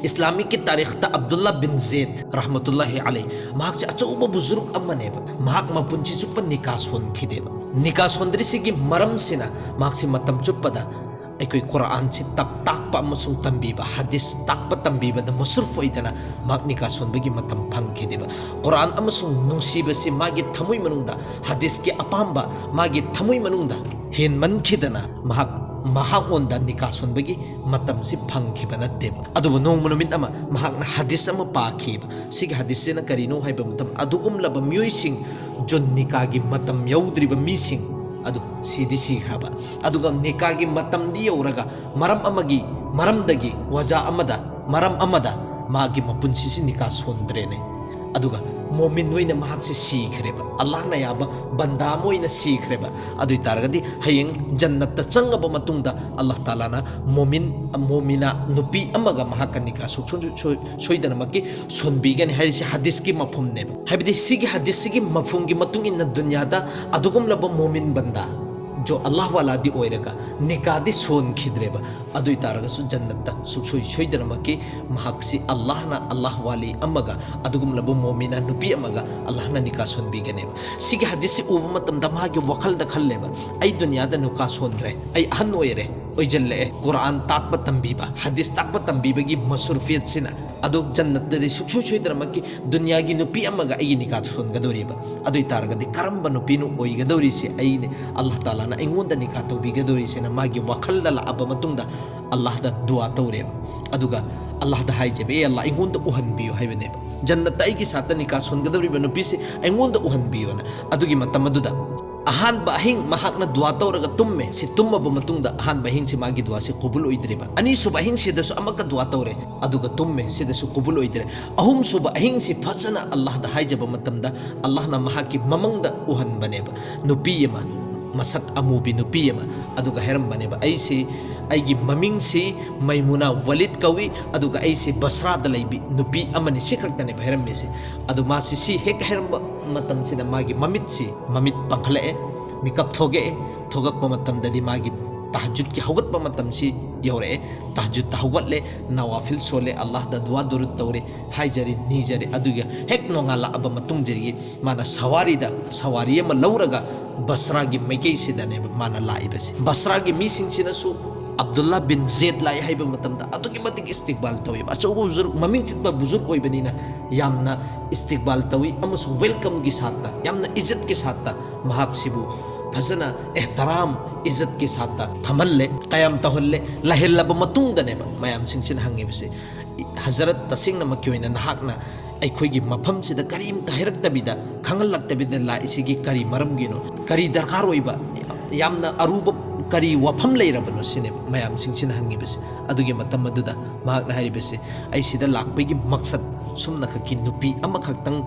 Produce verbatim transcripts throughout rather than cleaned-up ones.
ꯏꯁꯂꯥꯃꯤꯛꯀꯤ ꯇꯥꯔꯤꯈꯇ ꯑꯕꯗꯨꯜꯂꯥ ꯕꯤꯟ ꯖꯦꯗ ꯔꯍꯃꯇꯨꯜꯂꯥꯍꯤ ꯑꯂꯩ, ꯃꯍꯥꯛꯁꯦ ꯑꯆꯧꯕ ꯕꯨꯖꯨꯔꯨꯛ ꯑꯃꯅꯦꯕ꯫ ꯃꯍꯥꯛ ꯃꯄꯨꯟꯁꯤ ꯆꯨꯞꯄ ꯅꯤꯀꯥ ꯁꯣꯟꯈꯤꯗꯦꯕ꯫ ꯅꯤꯀꯥ ꯁꯣꯟꯗ꯭ꯔꯤꯁꯤꯒꯤ ꯃꯔꯝꯁꯤꯅ ꯃꯍꯥꯛꯁꯤ ꯃꯇꯝ ꯆꯨꯞꯄꯗ ꯑꯩꯈꯣꯏ ꯀꯨꯔꯥꯟꯁꯤ ꯇꯥꯛ-, ꯇꯥꯛꯄ ꯑꯃꯁꯨꯡ ꯇꯝꯕꯤꯕ, ꯍꯗꯤꯁ ꯇꯥꯛꯄ ꯇꯝꯕꯤꯕꯗ ꯃꯁꯔꯨꯐ ꯑꯣꯏꯗꯅ ꯃꯍꯥꯛ ꯅꯤꯀꯥ ꯁꯣꯟꯕꯒꯤ ꯃꯇꯝ ꯐꯪꯈꯤꯗꯦꯕ꯫ ꯀꯨꯔꯥꯟ ꯑꯃꯁꯨꯡ ꯅꯨꯡꯁꯤꯕꯁꯤ ꯃꯥꯒꯤ ꯊꯃꯣꯏ ꯃꯅꯨꯡꯗ, ꯍꯗꯤꯁꯀꯤ ꯑꯄꯥꯝꯕ ꯃꯥꯒꯤ ꯊꯃꯣꯏ ꯃꯅꯨꯡꯗ ꯍꯦꯟꯃꯟꯈꯤꯗꯅ ꯃꯍꯥꯛ ꯃꯍꯥꯛꯉꯣꯟꯗ ꯅꯤꯀꯥ ꯁꯣꯟꯕꯒꯤ ꯃꯇꯝꯁꯤ ꯐꯪꯈꯤꯕ ꯅꯠꯇꯦꯕ꯫ ꯑꯗꯨꯕꯨ ꯅꯣꯡꯃ ꯅꯨꯃꯤꯠ ꯑꯃ ꯃꯍꯥꯛꯅ ꯍꯗꯤꯁ ꯑꯃ ꯄꯥꯈꯤꯕ꯫ ꯁꯤꯒꯤ ꯍꯗꯤꯁꯁꯤꯅ ꯀꯔꯤꯅꯣ ꯍꯥꯏꯕ ꯃꯇꯝ, ꯑꯗꯨꯒꯨꯝꯂꯕ ꯃꯤꯑꯣꯏꯁꯤꯡ ꯖꯨꯟ ꯅꯤꯀꯥꯒꯤ ꯃꯇꯝ ꯌꯧꯗ꯭ꯔꯤꯕ ꯃꯤꯁꯤꯡ ꯑꯗꯨ ꯁꯤꯗꯤ ꯁꯤꯈ꯭ꯔꯕ, ꯑꯗꯨꯒ ꯅꯤꯀꯥꯒꯤ ꯃꯇꯝꯗꯤ ꯌꯧꯔꯒ ꯃꯔꯝ ꯑꯃꯒꯤ, ꯃꯔꯝꯗꯒꯤ, ꯋꯥꯖꯥ ꯑꯃꯗ, ꯃꯔꯝ ꯑꯃꯗ ꯃꯥꯒꯤ ꯃꯄꯨꯟꯁꯤꯁꯤ ꯅꯤꯀꯥ ꯁꯣꯟꯗ꯭ꯔꯦꯅꯦ꯫ ꯑꯗꯨꯒ ꯃꯣꯃꯤꯟ ꯑꯣꯏꯅ ꯃꯍꯥꯛꯁꯤ ꯁꯤꯈ꯭ꯔꯦꯕ, ꯑꯜꯂꯥꯍꯅ ꯌꯥꯕ ꯕꯟꯗꯥ ꯑꯃ ꯑꯣꯏꯅ ꯁꯤꯈ꯭ꯔꯦꯕ꯫ ꯑꯗꯨ ꯑꯣꯏ ꯇꯥꯔꯒꯗꯤ ꯍꯌꯦꯡ ꯖꯟꯅꯠꯇ ꯆꯪꯉꯕ ꯃꯇꯨꯡꯗ ꯑꯜꯂꯥꯍ ꯇꯥꯂꯥꯅ ꯃꯣꯃꯤꯟ, ꯃꯣꯃꯤꯅꯥ ꯅꯨꯄꯤ ꯑꯃꯒ ꯃꯍꯥꯛꯀ ꯅꯤꯀꯥ ꯁꯨꯛꯁꯣꯏ-, ꯁꯣꯏ-, ꯁꯣꯏꯗꯅꯃꯛꯀꯤ ꯁꯣꯟꯕꯤꯒꯅꯤ ꯍꯥꯏꯔꯤꯁꯤ ꯍꯗꯤꯁꯀꯤ ꯃꯐꯍꯨꯝꯅꯦꯕ꯫ ꯍꯥꯏꯕꯗꯤ ꯁꯤꯒꯤ ꯍꯗꯤꯁꯁꯤꯒꯤ ꯃꯐꯍꯨꯝꯒꯤ ꯃꯇꯨꯡ ꯏꯟꯅ ꯗꯨꯅꯤꯌꯥꯗ ꯑꯗꯨꯒꯨꯝꯂꯕ ꯃꯣꯃꯤꯟ ꯕꯟꯗꯥ, ꯖꯣ ꯑꯜꯂꯥꯍ ꯋꯥꯂꯥꯗꯤ ꯑꯣꯏꯔꯒ ꯅꯤꯀꯥꯗꯤ ꯁꯣꯟꯈꯤꯗ꯭ꯔꯦꯕ꯫ ꯑꯗꯨ ꯑꯣꯏ ꯇꯥꯔꯒꯁꯨ ꯖꯟꯅꯠꯇ ꯁꯨꯛꯁꯣꯏ ꯁꯣꯏꯗꯅꯃꯛꯀꯤ ꯃꯍꯥꯛꯁꯤ ꯑꯜꯂꯥꯍꯅ, ꯑꯜꯂꯥꯍ ꯋꯥꯂꯤ ꯑꯃꯒ, ꯑꯗꯨꯒꯨꯝꯂꯕ ꯃꯣꯃꯤꯅꯥ ꯅꯨꯄꯤ ꯑꯃꯒ ꯑꯜꯂꯥꯍꯅ ꯅꯤꯀꯥ ꯁꯣꯟꯕꯤꯒꯅꯦꯕ꯫ ꯁꯤꯒꯤ ꯍꯗꯤꯁꯁꯤ ꯎꯕ ꯃꯇꯝꯗ ꯃꯥꯒꯤ ꯋꯥꯈꯜꯗ ꯈꯜꯂꯦꯕ, "ꯑꯩ ꯗꯨꯅꯤꯌꯥꯗ ꯅꯤꯀꯥ ꯁꯣꯟꯗ꯭ꯔꯦ, ꯑꯩ ꯑꯍꯟ ꯑꯣꯏꯔꯦ, ꯑꯣꯏꯖꯜꯂꯛꯑꯦ, ꯀꯨꯔꯥꯟ ꯇꯥꯛꯄ ꯇꯝꯕꯤꯕ, ꯍꯗꯤꯁ ꯇꯥꯛꯄ ꯇꯝꯕꯤꯕꯒꯤ ꯃꯁꯨꯔꯐꯤꯌꯠꯁꯤꯅ ꯑꯗꯨ ꯖꯟꯅꯠꯇꯗꯤ ꯁꯨꯛꯁꯣꯏ ꯁꯣꯏꯗꯅꯃꯛꯀꯤ ꯗꯨꯅꯤꯌꯥꯒꯤ ꯅꯨꯄꯤ ꯑꯃꯒ ꯑꯩꯒꯤ ꯅꯤꯀꯥ ꯁꯣꯟꯒꯗꯧꯔꯤꯕ꯫ ꯑꯗꯨ ꯑꯣꯏ ꯇꯥꯔꯒꯗꯤ ꯀꯔꯝꯕ ꯅꯨꯄꯤꯅꯣ ꯑꯣꯏꯒꯗꯧꯔꯤꯁꯦ? ꯑꯩꯅ, ꯑꯜꯂꯥꯍ ꯇꯥꯂꯥꯅ ꯑꯩꯉꯣꯟꯗ ꯅꯤꯀꯥ ꯇꯧꯕꯤꯒꯗꯧꯔꯤꯁꯦꯅ" ꯃꯥꯒꯤ ꯋꯥꯈꯜꯗ ꯂꯥꯛꯑꯕ ꯃꯇꯨꯡꯗ ꯑꯜꯂꯥꯍꯗ ꯗꯨꯋꯥ ꯇꯧꯔꯦꯕ꯫ ꯑꯗꯨꯒ ꯑꯜꯂꯥꯍꯗ ꯍꯥꯏꯖꯦꯕ, "ꯑꯦ ꯑꯜꯂꯥꯍ, ꯑꯩꯉꯣꯟꯗ ꯎꯍꯟꯕꯤꯌꯨ" ꯍꯥꯏꯕꯅꯦꯕ꯫ "ꯖꯟꯅꯠꯇ ꯑꯩꯒꯤ ꯁꯥꯠꯇ ꯅꯤꯀꯥ ꯁꯣꯟꯒꯗꯧꯔꯤꯕ ꯅꯨꯄꯤꯁꯦ ꯑꯩꯉꯣꯟꯗ ꯎꯍꯟꯕꯤꯌꯨꯅ"꯫ ꯑꯗꯨꯒꯤ ꯃꯇꯝ ꯑꯗꯨꯗ ꯑꯍꯥꯟꯕ ꯑꯍꯤꯡ ꯃꯍꯥꯛꯅ ꯗꯨꯋꯥ ꯇꯧꯔꯒ ꯇꯨꯝꯃꯦ꯫ ꯁꯤ ꯇꯨꯝꯃꯕ ꯃꯇꯨꯡꯗ ꯑꯍꯥꯟꯕ ꯑꯍꯤꯡꯁꯤ ꯃꯥꯒꯤ ꯗꯨꯋꯥꯁꯤ ꯀꯕꯨꯜ ꯑꯣꯏꯗ꯭ꯔꯤꯕ꯫ ꯑꯅꯤꯁꯨꯕ ꯑꯍꯤꯡꯁꯤꯗꯁꯨ ꯑꯃꯨꯛꯀ ꯗꯨꯋꯥ ꯇꯧꯔꯦ, ꯑꯗꯨꯒ ꯇꯨꯝꯃꯦ, ꯁꯤꯗꯁꯨ ꯀꯕꯨꯜ ꯑꯣꯏꯗ꯭ꯔꯦ꯫ ꯑꯍꯨꯝꯁꯨꯕ ꯑꯍꯤꯡꯁꯤ ꯐꯖꯅ ꯑꯜꯂꯥꯍꯗ ꯍꯥꯏꯖꯕ ꯃꯇꯝꯗ ꯑꯜꯂꯥꯍꯅ ꯃꯍꯥꯛꯀꯤ ꯃꯃꯪꯗ ꯎꯍꯟꯕꯅꯦꯕ, ꯅꯨꯄꯤ ꯑꯃ, ꯃꯁꯛ ꯑꯃꯨꯕꯤ ꯅꯨꯄꯤ ꯑꯃ, ꯑꯗꯨꯒ ꯍꯥꯏꯔꯝꯕꯅꯦꯕ, "ꯑꯩꯁꯤ, ꯑꯩꯒꯤ ꯃꯃꯤꯡꯁꯤ ꯃꯩꯃꯨꯅꯥ ꯋꯥꯂꯤꯗ ꯀꯧꯏ, ꯑꯗꯨꯒ ꯑꯩꯁꯤ ꯕꯁ꯭ꯔꯥꯗ ꯂꯩꯕꯤ ꯅꯨꯄꯤ ꯑꯃꯅꯤ"꯫ ꯁꯤ ꯈꯛꯇꯅꯦꯕ ꯍꯥꯏꯔꯝꯃꯤꯁꯤ꯫ ꯑꯗꯨ ꯃꯥꯁꯤ ꯁꯤ ꯍꯦꯛ ꯍꯥꯏꯔꯝꯕ ꯃꯇꯝꯁꯤꯗ ꯃꯥꯒꯤ ꯃꯃꯤꯠꯁꯤ, ꯃꯃꯤꯠ ꯄꯥꯡꯈꯠꯂꯛꯑꯦ, ꯃꯤꯀꯞ ꯊꯣꯛꯂꯛꯑꯦ꯫ ꯊꯣꯛꯂꯛꯄ ꯃꯇꯝꯗꯗꯤ ꯃꯥꯒꯤ ꯇꯍꯖꯨꯗꯀꯤ ꯍꯧꯒꯠꯄ ꯃꯇꯝꯁꯤ ꯌꯧꯔꯛꯑꯦ꯫ ꯇꯍꯖꯨꯗꯇ ꯍꯧꯒꯠꯂꯦ, ꯅꯋꯥꯐꯤꯜ ꯁꯣꯜꯂꯦ, ꯑꯜꯂꯥꯍꯗ ꯗꯨꯋꯥ ꯗꯨꯔꯨꯗ ꯇꯧꯔꯦ, ꯍꯥꯏꯖꯔꯤ, ꯅꯤꯖꯔꯤ꯫ ꯑꯗꯨꯒ ꯍꯦꯛ ꯅꯣꯡꯉꯥꯜꯂꯛꯑꯕ ꯃꯇꯨꯡꯗꯒꯤ ꯃꯥꯅ ꯁꯋꯥꯔꯤꯗ, ꯁꯋꯥꯔꯤ ꯑꯃ ꯂꯧꯔꯒ ꯕꯁ꯭ꯔꯥꯒꯤ ꯃꯥꯏꯀꯩꯁꯤꯗꯅꯦꯕ ꯃꯥꯅ ꯂꯥꯛꯏꯕꯁꯦ꯫ ꯕꯁ꯭ꯔꯥꯒꯤ ꯃꯤꯁꯤꯡꯁꯤꯅꯁꯨ ꯑꯕꯗꯨꯜꯂꯥ ꯕꯤꯟ ꯖꯦꯗ ꯂꯥꯛꯏ ꯍꯥꯏꯕ ꯃꯇꯝꯗ ꯑꯗꯨꯛꯀꯤ ꯃꯇꯤꯛ ꯏꯁꯇꯤꯛꯕꯥꯜ ꯇꯧꯋꯦꯕ꯫ ꯑꯆꯧꯕ ꯕꯨꯖꯨꯔꯒ, ꯃꯃꯤꯡ ꯆꯠꯄ ꯕꯨꯖꯨꯔꯒ ꯑꯣꯏꯕꯅꯤꯅ ꯌꯥꯝꯅ ꯏꯁꯇꯤꯛꯕꯥꯜ ꯇꯧꯏ ꯑꯃꯁꯨꯡ ꯋꯦꯜꯀꯝꯒꯤ ꯁꯥꯠꯇ, ꯌꯥꯝꯅ ꯏꯖꯠꯀꯤ ꯁꯥꯠꯇ ꯃꯍꯥꯛꯁꯤꯕꯨ ꯐꯖꯅ ꯑꯦꯍꯇꯔꯥꯝ, ꯏꯖꯠꯀꯤ ꯁꯥꯠꯇ ꯐꯝꯍꯜꯂꯦ, ꯀꯌꯥꯝ ꯇꯧꯍꯜꯂꯦ꯫ ꯂꯩꯍꯜꯂꯕ ꯃꯇꯨꯡꯗꯅꯦꯕ ꯃꯌꯥꯝꯁꯤꯡꯁꯤꯅ ꯍꯪꯉꯤꯕꯁꯦ, "ꯍꯖꯔꯠ, ꯇꯁꯦꯡꯅꯃꯛꯀꯤ ꯑꯣꯏꯅ ꯅꯍꯥꯛꯅ ꯑꯩꯈꯣꯏꯒꯤ ꯃꯐꯝꯁꯤꯗ ꯀꯔꯤꯝꯇ ꯍꯥꯏꯔꯛꯇꯕꯤꯗ, ꯈꯪꯍꯜꯂꯛꯇꯕꯤꯗ ꯂꯥꯛꯏꯁꯤꯒꯤ ꯀꯔꯤ ꯃꯔꯝꯒꯤꯅꯣ? ꯀꯔꯤ ꯗꯔꯀꯥꯔ ꯑꯣꯏꯕ, ꯌꯥꯝꯅ ꯑꯔꯨꯕ ꯀꯔꯤ ꯋꯥꯐꯝ ꯂꯩꯔꯕꯅꯣ?" ꯁꯤꯅꯦꯕ ꯃꯌꯥꯝꯁꯤꯡꯁꯤꯅ ꯍꯪꯉꯤꯕꯁꯦ꯫ ꯑꯗꯨꯒꯤ ꯃꯇꯝ ꯑꯗꯨꯗ ꯃꯍꯥꯛꯅ ꯍꯥꯏꯔꯤꯕꯁꯦ, "ꯑꯩ ꯁꯤꯗ ꯂꯥꯛꯄꯒꯤ ꯃꯛꯁꯠ ꯁꯨꯝꯅꯈꯛꯀꯤ ꯅꯨꯄꯤ ꯑꯃꯈꯛꯇꯪ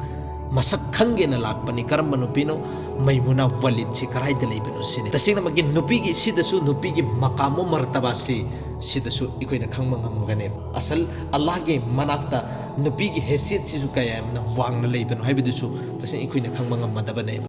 ꯃꯁꯛ ꯈꯪꯒꯦꯅ ꯂꯥꯛꯄꯅꯤ꯫ ꯀꯔꯝꯕ ꯅꯨꯄꯤꯅꯣ? ꯃꯩꯃꯨꯅꯥ ꯋꯥꯂꯤꯗꯁꯤ ꯀꯔꯥꯏꯗ ꯂꯩꯕꯅꯣ?" ꯁꯤꯅꯤ꯫ ꯇꯁꯦꯡꯅꯃꯛꯀꯤ ꯅꯨꯄꯤꯒꯤ, ꯁꯤꯗꯁꯨ ꯅꯨꯄꯤꯒꯤ ꯃꯀꯥꯝ ꯃꯔꯇꯕꯥꯁꯤ ꯁꯤꯗꯁꯨ ꯑꯩꯈꯣꯏꯅ ꯈꯪꯕ ꯉꯝꯒꯅꯦꯕ꯫ ꯑꯁꯜ ꯑꯜꯂꯥꯍꯒꯤ ꯃꯅꯥꯛꯇ ꯅꯨꯄꯤꯒꯤ ꯍꯩꯁꯤꯌꯠꯁꯤꯁꯨ ꯀꯌꯥ ꯌꯥꯝꯅ ꯋꯥꯡꯅ ꯂꯩꯕꯅꯣ ꯍꯥꯏꯕꯗꯨꯁꯨ ꯇꯁꯦꯡꯅ ꯑꯩꯈꯣꯏꯅ ꯈꯪꯕ ꯉꯝꯃꯗꯕꯅꯦꯕ꯫